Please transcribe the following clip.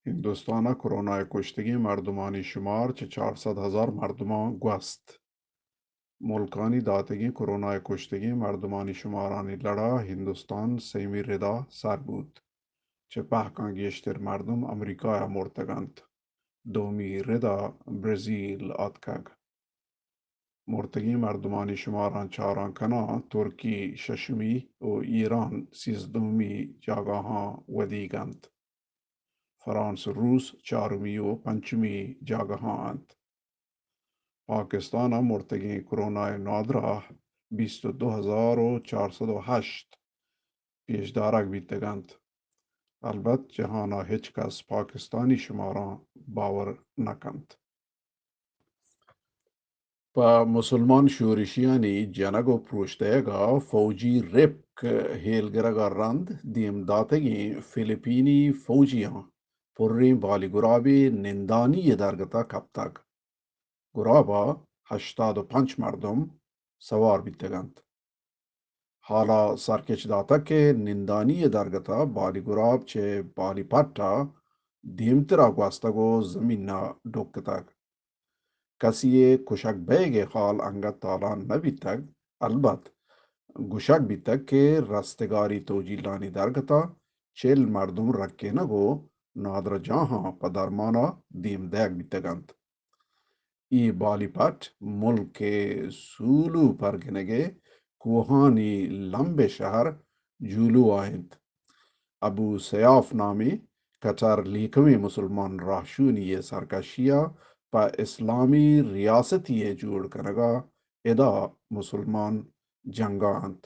ہندوستان ءَ کرونا ءِ کشتگیں مردمانی شمار چہ چار سد ہزار مردماں گوست۔ ملکانی داتگیں کرونا ءِ کشتگیں مردمانی شمارانی لڑ ءَ ہندوستان سیمی رد ءَ سر بوت۔ چہ پہکاں گیشتر مردم امریکہ ءَ مرتگ انت۔ دومی رد ءَ برازیل آتکگ۔ مرتگیں مردمانی شماراں چاران کناں ترکی ششمی و ایران سیزدہمی جاگہاں ودیگ انت۔ فرانس و روس چارمی و پنچمی جاگہاں انت۔ پاکستان ءَ مرتگیں کرونا ءِ نادراہ بیست و دو ہزار و چار سد و ہشت پیش دارگ بیتگ انت۔ البت جہان ءَ ہچ کس پاکستانی شماراں باور نہ کنت۔ پہ مسلمان شورشیانی جنگ و پروش دئیگ ءَ فوجی رپک ہیل گرگ ءَ رند دیم داتگیں فلپینی فوجیاں پریں بالی گرابے نندانی ءِ درگت ءَ کپتگ۔ گراب ءَ ہشتاد و پنچ مردم سوار بیتگ انت۔ ہال ءَ سرکچ داتگ کہ نندانی ءِ درگت ءَ بالی گراب چہ بالی پٹ ءَ دیمتر ءَ گوستگ و زمین ءَ ڈکتگ۔ کسی ءِ کشگ بئیگ ءِ ہال انگت تالان نہ بیتگ، البت گوشگ بیتگ کہ رستگاری توجیلانی درگت ءَ چل مردم رکینگ و نادرجاہاں پہ درمان ءَ دیم دئیگ بیتگ انت۔ اے بالی پٹ ملک ءِ سولو پرگنگ ءِ کوہانی لمب ءِ شہر جولو ءَ انت۔ ابو سیاف نامیں کٹر لیکمیں مسلمان راہشونی ءِ سرکشی ءَ پہ اسلامی ریاستی ءِ جوڑ کنگ ءَ ادا مسلمان جنگ ءَ انت۔